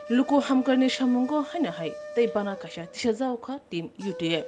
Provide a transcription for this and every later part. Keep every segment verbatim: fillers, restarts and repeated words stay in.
Luku hamkrai ni samungo haino hai tei bana kaisa tisajak kha Team U T F.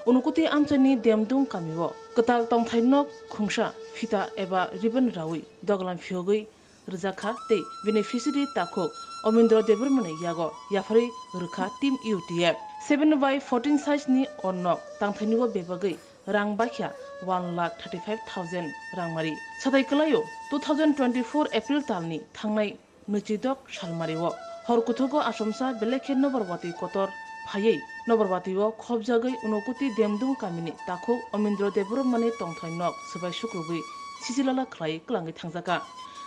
Unukoti amchaini Demdung kamio kwtal tongthai nok khungsa phita eba ribbon rawi doglam phiyogwi rwjakha tei beneficiary takhuk Omindra Debbarmani yago yapharwi rwkha Team U T F. Seven by fourteen size ni o nok tangthainio bebagwi rang baikha one lakh thirty five thousand rangmari. Satai kwlaio two thousand twenty four April talni thangnai nwichidok salmario hor kuthugo achomsa belai khe Noborwati kotor phaiwi Noborwatio khopjagwi Unokoti Demdung kamini takhuk Omindra Debbarmani tongthai nok swbai sukrubwi sisilala khlai kwlangwi thangjakha.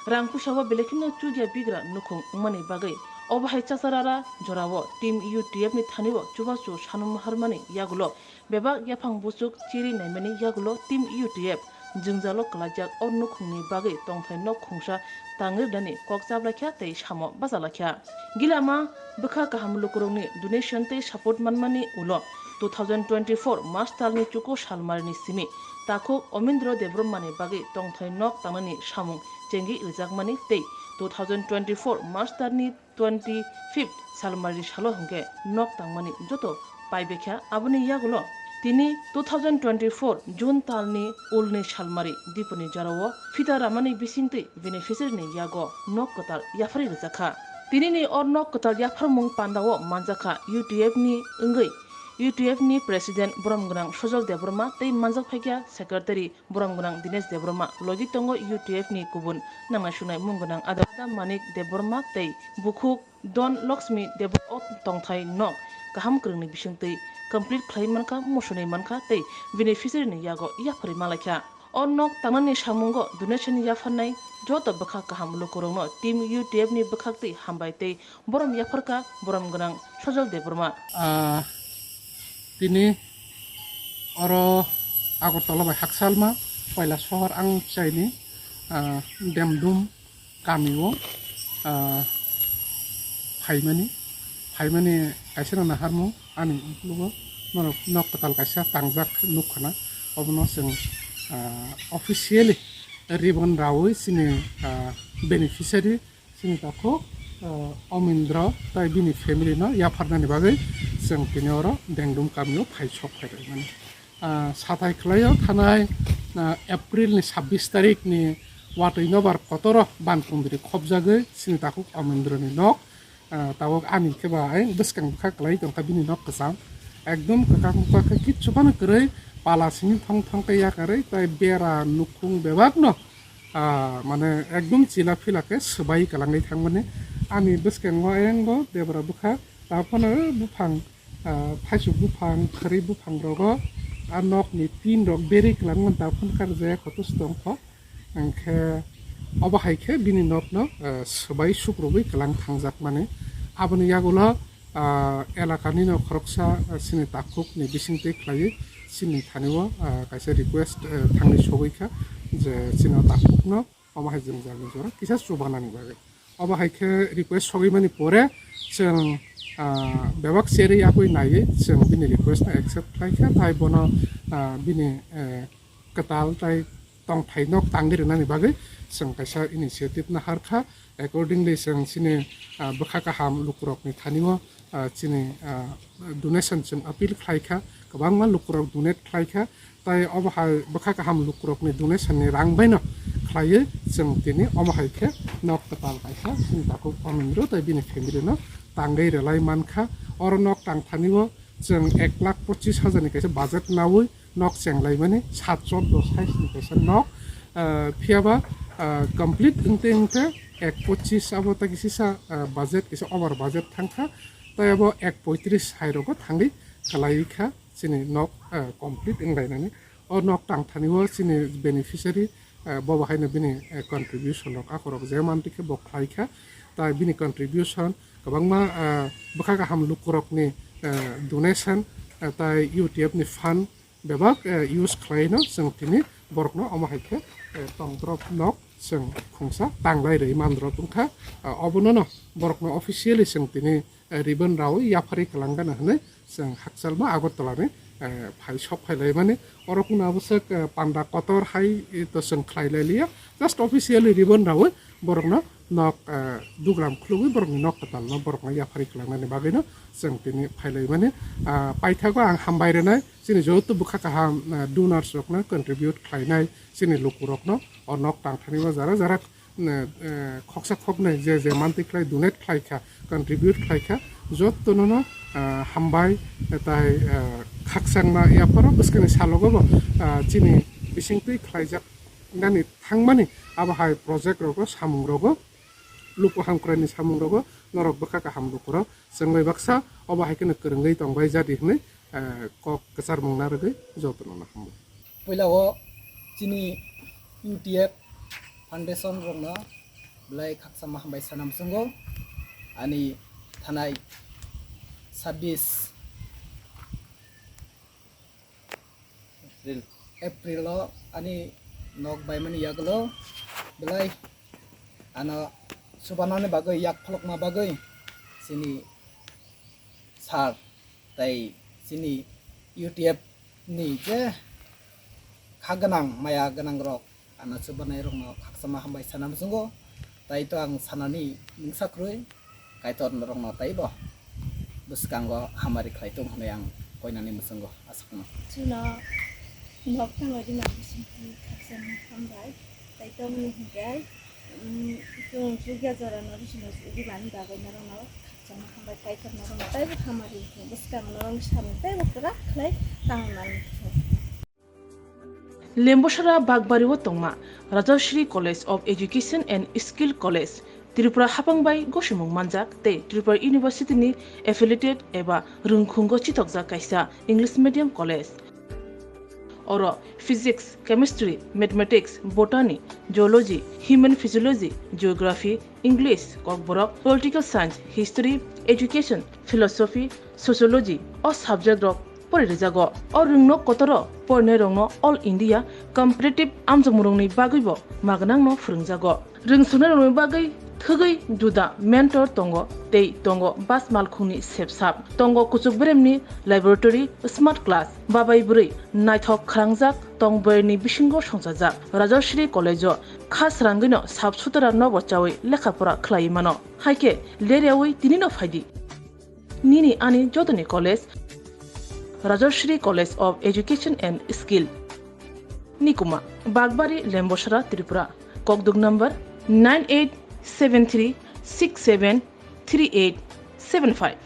Rang pusao belai kheno chukya bigra nukhung wngmani bagwi obo hai chacharara jorao Team U T F ni thanio chubachu sanum harmani yagulo bebak yaphang buchuk chiri naimani yagulo Team U T F jwngjalo kwlaijak o nukhungni bagwi tongthai nok khungsa tangwi rwnani kok chaplaikha tei samo bachalaikha. Gilama bwkha kaham lukurokni donation tei support manmani ulo two thousand twenty four March talni chuku salmarini simi takhuk Omindra Debbarmani bagwi tongthai nok tangnani samung chengwi rwjakmani tei two thousand twenty four March talni twenty fifth salmari salo hwnkhe nok tangmani joto paibekha. Aboni yagulo tini two thousand twenty four June talni ulni salmari diponi jorao phita ramani bisingtwi beneficiary ni yago nok kwtal yapharwi rwjakha. Tinini o nok kwtal yapharmung pandao manjakha U T F ni wngwi U T F ni President Boromgwnang Sojol Debbarma tei manjak phaikha Secretary Boromgwnang Dinesh Debbarma, logi tongo U T F ni kubun nangnai sunai mung gwnang Ada Manik Debbarma tei bukhuk Don Lakshmi Debbarma o tongthai nok kaham kwrwngni bisingtwi complete khlai mankha, muchunwi mankha tei beneficiary ni yago yapharwi malaikha. O nok tangnani samungo donation yapharnai joto bwkha kaham lukurokno Team U T F ni bwkhaktwi hambai tei borom yapharkha Boromgwnang Sojol Debbarma. Ah, tini oro Agartala bai haksalma Koilasohor ang chaini, ah, Demdum kamio, ah, phaimani, phaimani kaisa no naharmung ani uklogo norok nok kwtal kaisa tangjak nukkhana, obono chwng, ah, officially ribbon rawi chini, ah, beneficiary chini takhuk, ah, Omindra tai bini family no yapharnani bagwi chwng tini oro Dengdum kamio phai sok phai rwmani. Ah, sathai khwlaio thanai, ah, April ni sabbish tarik ni watwi nobar kotoro ban kundri khopjagwi chini takhuk Omindra ni nok, ah, tabuk ani khe ba ayang bwskang bwkha kwlai tongkha bini nok kwcham. Ekdom kwkak bwkha khe kichu phano kwrwi pala simi thong thong khe yakarwi tai bera nukhung bebak no, ah, mane ekdom chila phila khe swbai kwlangwi thangmani. Ani bwskango ayang bo debra bwkha ta phano buphang, ah, thaisuk buphang, khwrwi buphang rogo a nok ni tin rok berwi kwlangmani ta phano kar jaya kotos tongkho. Hwnkhe obo hai khe bini nokno, ah, swbai sukrubwi kwlang thangjakmani. Aboni yagulo, ah, elakani no khoroksa, ah, chini takhuk ni bisingtwi khlaiwi chini thani o, ah, kaisa request, ah, thangwi sogwi kha je chini o takhuk no omo hai jwngjal ni jora kisa chubanani bagwi. Obo hai khe request sogwi mani pore chwng, ah, bebak cherwi yapwi naiwi chwng bini request no accept khlai kha, tai bono, ah, bini, eh, kwtal tai tongthai nok tangwi rwnani bagwi chwng kaisa initiative nahar kha. Accordingly, chwng chini, ah, bwkha kaham lukurokni thani o, ah, chini, ah, donation chwng appeal khlai kha, kwbangma lukurok donate khlai kha, tai obo hai bwkha kaham lukurokni donation ni rang bai no khlaiwi chwng tini omo hai khe nok kwtal kaisa chini takhuk Omindra tai bini family no tangwi rwlai man kha. Oro nok tang thani o chwng ek lakh pochis hajar ni kaisa budget nawi nok chenglaimani, sat choddo size ni kaisa nok, ah, phiyaba, ah, complete wngte wngte ek pochis abo ta kisisa, ah, budget kisa over budget thangkha, tai abo ek poitris hai rogo thangwi khlai kha chini nok, ah, complete wnglainani. O nok tang thani o chini beneficiary, ah, bo bahaino bini, ah, contribution rok akhorok je mantwi khe bo khlai kha, tai bini contribution kwbangma, ah, bwkha kaham lukurokni, ah, donation, ah, tai U T F ni fund bebak, eh, use khlaino chwng tini borokno omo hai khe, eh, tongdrop nok chwng khungsa tanglai rwi mandrop wngkha. Ah, obono no borokno officially chwng tini, eh, ribbon rawi yapharwi kwlanggana hwnwi chwng hakchalma Agartala ni, eh, phai sok phai laimani. Oro phano abwswk, eh, panda kotor hai, eh, to chwng khlai lai liya. Just officially ribbon rawi borokno nok, ah, dugram khulugwi borokni nok kwtalno borokno yapharwi kwlangnani bagwino chwng tini phailaimani. Ah, paithago ang hambai rwnai chini joto bwkha kaham, ah, donors rokno contribute khlainai chini lukurokno o nok tangthani o jara jara, eh, eh, khoksa khoknwi je je mantwi khlai donate khlai kha, contribute khlai kha, jottono no, ah, hambai, tai, ah, khakchangma yapharo bwskangni salogo bo, ah, chini bisingtwi khlaijak nani thangmani abo hai project rogo samung rogo luku hamkraini samung rogo norok bwkha kaham lukurok chwng bai baksa obo hai kheno kwrwngwi tongbai jadi hwnwi, eh, kok kwcharmung narwgwi jotono no hambai. Puila o chini U T F Foundation rokno belai khakchangma hambai sana muchungo. Ani thanai sabbish April. April o ani nok baimani yagulo belai ano chubanani bagwi, yak pholokma bagwi chini sir tai chini U T F ni je kha gwnang, maya gwnang rok ano chubanai rokno khakchangma hambai sana muchungo. Tai to ang sanani mungsa kwrwi, Kaitor norokno taibo bwskango hamari khlai tong hwnwi ang koinani muchungo aswkno. Chuno nok tangwi rina bisingtwi khakchangma hambai. Tai tongmani hinkhe, um, chwng chukya jorano bisingno ribani bagwi norokno khakchangma hambai, Kaitor norokno taibo hamari hinkhe bwskango norokni samung taibo kwrak khlai tangwi manwi khe. Lembosara Bakbari o tongma Rajashri College of Education and Skill College, Tripura hapang bai gosimung manjak tei Tripura University ni affiliated eba rwngkhungo chitokjak kaisa English medium college. Oro Physics, Chemistry, Mathematics, Botany, Zoology, Human Physiology, Geography, English, Kokborok, Political Science, History, Education, Philosophy, Sociology o subject rok pori rijago. O rwngno kotoro porinai rokno All India Competitive amjokmung rokni bagwi bo magnang no phwrwngjago. Rwngsuknai rokni bagwi thwgwi juda mentor tongo tei tongo bus malkhungni sepsap. Tongo kuchuk beremni laboratory, smart class, babai bwrwi naithok khwrangjak tong boyarni bisingo songchajak. Rajashri College o kha srangwino sap sutara nobo chawi lekha pora khlaiwi mano. Haikhe leryawi tinino phaidi. Nini ani jotoni college, Rajashri College of Education and Skill. Nikuma, Bakbari, Lembosara, Tripura. Kokduk number nine eight seven three six seven three eight seven five.